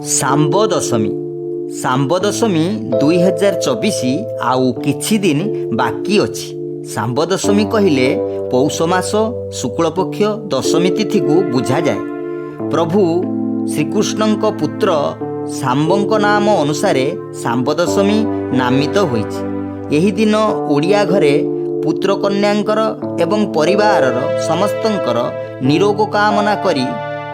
ଶାମ୍ବ ଦଶମୀ। ଶାମ୍ବ ଦଶମୀ 2024 ଆଉ କିଛି ଦିନ ବାକି ଅଛି। ଶାମ୍ବ ଦଶମୀ କହିଲେ ପୌଷ ମାସ ଶୁକ୍ଳପକ୍ଷ ଦଶମୀ ତିଥିକୁ ବୁଝାଯାଏ। ପ୍ରଭୁ ଶ୍ରୀକୃଷ୍ଣଙ୍କ ପୁତ୍ର ଶାମ୍ବଙ୍କ ନାମ ଅନୁସାରେ ଶାମ୍ବ ଦଶମୀ ନାମିତ ହୋଇଛି। ଏହି ଦିନ ଓଡ଼ିଆ ଘରେ ପୁତ୍ରକନ୍ୟାଙ୍କର ଏବଂ ପରିବାରର ସମସ୍ତଙ୍କର ନିରୋଗ କାମନା କରି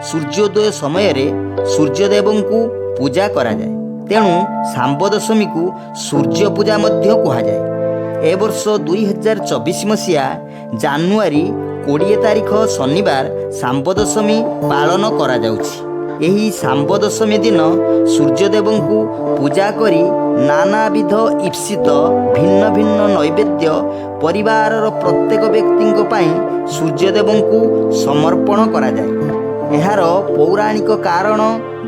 ସୂର୍ଯ୍ୟୋଦୟ ସମୟରେ ସୂର୍ଯ୍ୟଦେବଙ୍କୁ ପୂଜା କରାଯାଏ। ତେଣୁ ଶାମ୍ବ ଦଶମୀକୁ ସୂର୍ଯ୍ୟ ପୂଜା ମଧ୍ୟ କୁହାଯାଏ। ଏ ବର୍ଷ 2024 ମସିହା ଜାନୁଆରୀ 20 ତାରିଖ ଶନିବାର ଶାମ୍ବ ଦଶମୀ ପାଳନ କରାଯାଉଛି। ଏହି ଶାମ୍ବ ଦଶମୀ ଦିନ ସୂର୍ଯ୍ୟଦେବଙ୍କୁ ପୂଜା କରି ନାନାବିଧ ଇପ୍ସିତ ଭିନ୍ନ ଭିନ୍ନ ନୈବେଦ୍ୟ ପରିବାରର ପ୍ରତ୍ୟେକ ବ୍ୟକ୍ତିଙ୍କ ପାଇଁ ସୂର୍ଯ୍ୟଦେବଙ୍କୁ ସମର୍ପଣ କରାଯାଏ। ଏହାର ପୌରାଣିକ କାରଣ,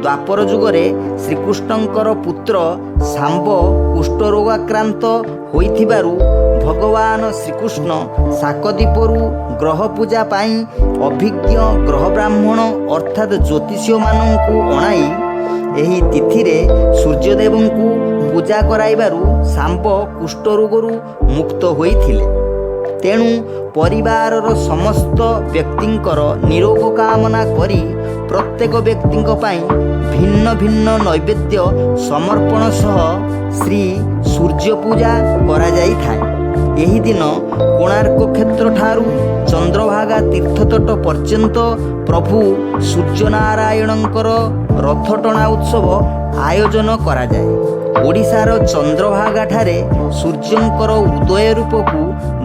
ଦ୍ୱାପର ଯୁଗରେ ଶ୍ରୀକୃଷ୍ଣଙ୍କର ପୁତ୍ର ଶାମ୍ବ କୁଷ୍ଠରୋଗାକ୍ରାନ୍ତ ହୋଇଥିବାରୁ ଭଗବାନ ଶ୍ରୀକୃଷ୍ଣ ଶାକଦ୍ୱୀପରୁ ଗ୍ରହ ପୂଜା ପାଇଁ ଅଭିଜ୍ଞ ଗ୍ରହ ବ୍ରାହ୍ମଣ ଅର୍ଥାତ୍ ଜ୍ୟୋତିଷୀୟମାନଙ୍କୁ ଅଣାଇ ଏହି ତିଥିରେ ସୂର୍ଯ୍ୟଦେବଙ୍କୁ ପୂଜା କରାଇବାରୁ ଶାମ୍ବ କୁଷ୍ଠରୋଗରୁ ମୁକ୍ତ ହୋଇଥିଲେ। ତେଣୁ ପରିବାରର ସମସ୍ତ ବ୍ୟକ୍ତିଙ୍କର ନିରୋଗ କାମନା କରି ପ୍ରତ୍ୟେକ ବ୍ୟକ୍ତିଙ୍କ ପାଇଁ ଭିନ୍ନ ଭିନ୍ନ ନୈବେଦ୍ୟ ସମର୍ପଣ ସହ ଶ୍ରୀ ସୂର୍ଯ୍ୟ ପୂଜା କରାଯାଇଥାଏ। ଏହି ଦିନ କୋଣାର୍କ କ୍ଷେତ୍ରଠାରୁ ଚନ୍ଦ୍ରଭାଗା ତୀର୍ଥତଟ ପର୍ଯ୍ୟନ୍ତ ପ୍ରଭୁ ସୂର୍ଯ୍ୟନାରାୟଣଙ୍କର ରଥ ଟଣା ଉତ୍ସବ ଆୟୋଜନ କରାଯାଏ। ଓଡ଼ିଶାର ଚନ୍ଦ୍ରଭାଗାଠାରେ ସୂର୍ଯ୍ୟଙ୍କର ଉଦୟ ରୂପକୁ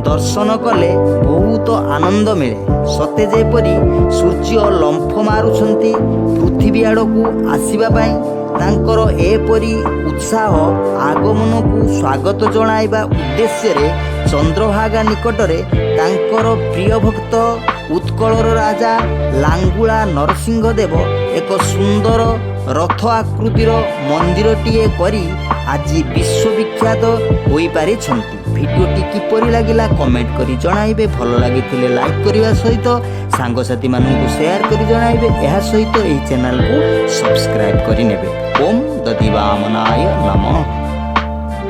ଦର୍ଶନ କଲେ ବହୁତ ଆନନ୍ଦ ମିଳେ। ସତେ ଯେପରି ସୂର୍ଯ୍ୟ ଲମ୍ଫ ମାରୁଛନ୍ତି ପୃଥିବୀ ଆଡ଼କୁ ଆସିବା ପାଇଁ। ତାଙ୍କର ଏପରି ଉତ୍ସାହ ଆଗମନକୁ ସ୍ୱାଗତ ଜଣାଇବା ଉଦ୍ଦେଶ୍ୟରେ ଚନ୍ଦ୍ରଭାଗା ନିକଟରେ ତାଙ୍କର ପ୍ରିୟ ଭକ୍ତ ଉତ୍କଳର ରାଜା ଲାଙ୍ଗୁଳା ନରସିଂହ ଦେବ ଏକ ସୁନ୍ଦର ରଥ ଆକୃତିର ମନ୍ଦିରଟିଏ କରି ଆଜି ବିଶ୍ୱବିଖ୍ୟାତ ହୋଇପାରିଛନ୍ତି। ଭିଡ଼ିଓଟି କିପରି ଲାଗିଲା, କମେଣ୍ଟ କରି ଜଣାଇବେ। ଭଲ ଲାଗିଥିଲେ ଲାଇକ୍ କରିବା ସହିତ ସାଙ୍ଗସାଥିମାନଙ୍କୁ ସେୟାର କରି ଜଣାଇବେ। ଏହା ସହିତ ଏହି ଚ୍ୟାନେଲକୁ ସବସ୍କ୍ରାଇବ୍ କରିନେବେ। ଓମ୍ ଦଧିବାମନାୟ ନମଃ।